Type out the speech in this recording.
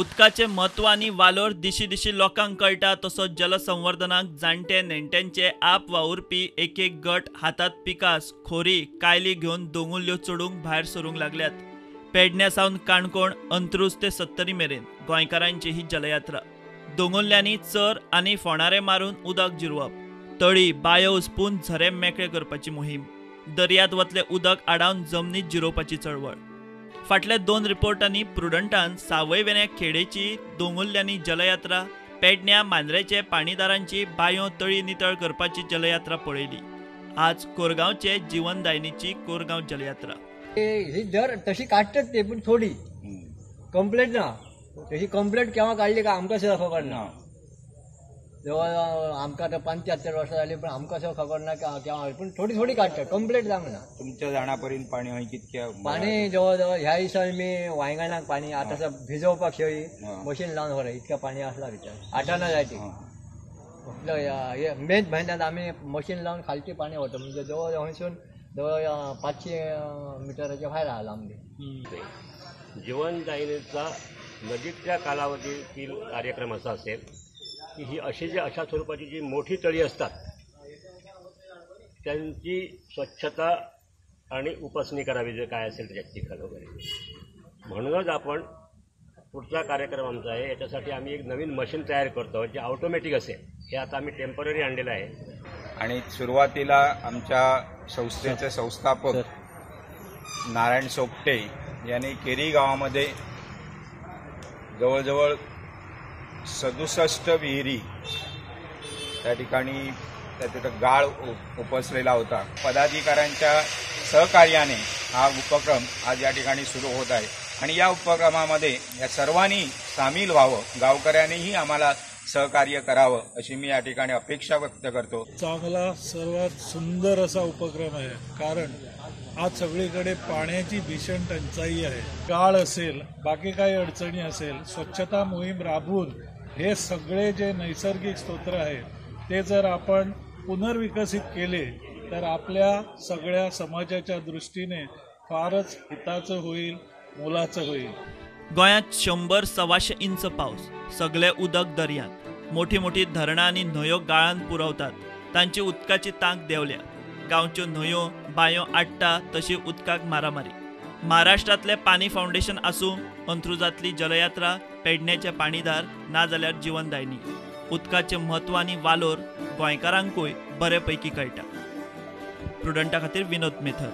उदकाचें म्हत्व आनी वालोर दिशी दिशी लोकांक कळटा तसो जलसंवर्धनाक जाणटे नेणट्यांचे आप वावुरपी एक एक गट हातात पिकास, खोरी, कायली घेवन दोंगुल्ल्यो चडूंक भायर सरूंक लागल्यात. पेडण्या सावन काणकोण, अंत्रुज ते सत्तरी मेरेन गोंयकारांची ही जलयात्रा. दोंगुल्ल्यांनी चर आनी फोणारे मारून उदक जिरवप, तळी बायो उसपून झरे मेकळे करपाची मोहीम, दर्यांत वतलें उदक आडावन जमनीत जिरोवपाची चळवळ. फाटल्या 2 रिपोर्टांनी प्रुडंटान सावयवेऱ्या खेडेची दोंगुल्ल्यांनी जलयात्रा, पेडण्या मांद्रेचे पाणीदारांची बायो तळी नितळ करपाची जलयात्रा पळयली. आज कोरगांवचे जीवनदायिनीची कोरगांव जलयात्रा. ही दर तशी काडटात ते, पूण थोडी कंप्लेट ना. तशी कंप्लेट केव्हा काडली काय आमकां सुद्दां खबर ना. जवळ आमकां आतां 75 वर्सां जाली, पण आमकां सुद्दां खबर ना केव्हा, पूण थोडी थोडी काडटात, कंप्लेट जावंक ना. तुमच्या जाणापर्यंत पाणी हय कितक्या पाणी जवळ जवळ ह्या दिसांनी मी वांयगणाक पाणी आतां भिजोवपाक शेळी मशीन लावन व्हर, इतकें पाणी आसला भितर आठाना जाय ती. मेच म्हयन्यांत आमी मशीन लावन खालची पाणी वता, म्हणजे जवळ हयसून जवळ 500 मिटराच्या भायर आहा लांबी. जीवनदायिनीचा नजीकच्या कालावधीतील कार्यक्रम असा असेल की ही अशी जी अशा स्वरूपाची जी मोठी तळी असतात त्यांची स्वच्छता आणि उपसणी करावी, जे काय असेल त्याच्यात चिखल वगैरे. म्हणूनच आपण पुढचा कार्यक्रम आमचा आहे, याच्यासाठी आम्ही एक नवीन मशीन तयार करतो जे ऑटोमॅटिक असेल. हे आता आम्ही टेम्पररी आणलेलं आहे. आणि सुरुवातीला आमच्या संस्थेचे संस्थापक नारायण सोपटे यांनी केरी गावामध्ये जवळजवळ 67 विहिरी त्या ठिकाणी तिथं गाळ उपसलेला होता. पदाधिकाऱ्यांच्या सहकार्याने हा उपक्रम आज या ठिकाणी सुरू होत आहे आणि या उपक्रमामध्ये या सर्वांनी सामील व्हावं, गावकऱ्यांनीही आम्हाला सहकार्य करावं अशी मी या ठिकाणी अपेक्षा व्यक्त करतो. चांगला सर्वात सुंदर असा उपक्रम आहे, कारण आज सगळीकडे पाण्याची भीषण टंचाई आहे. गाळ असेल, बाकी काही अडचणी असेल, स्वच्छता मोहीम राबवून हे सगळे जे नैसर्गिक स्तोत्र आहेत ते जर आपण पुनर्विकसित केले तर आपल्या सगळ्या समाजाच्या दृष्टीने फारच हिताचं होईल, मोलाचं होईल. गोंयांत 100-125 इंच पावस, सगळे उदक दर्यांत, मोठी मोठी धरणां आनी न्हंयो गाळान पुरवतात, तांची उदकाची तांक देंवल्या. गांवच्यो न्हंयो बांयो आडटा तशी उदकाक मारामारी. महाराष्ट्रांतलें पाणी फावंडेशन आसूं, अंत्रुजांतली जलयात्रा, पेडण्याचे पाणीदार, नाजाल्यार जीवनदायिनी, उदकाचें म्हत्व आनी वालोर गोंयकारांकूय बरे पैकी कळटा. प्रुडंटा खातीर विनोद मेथर.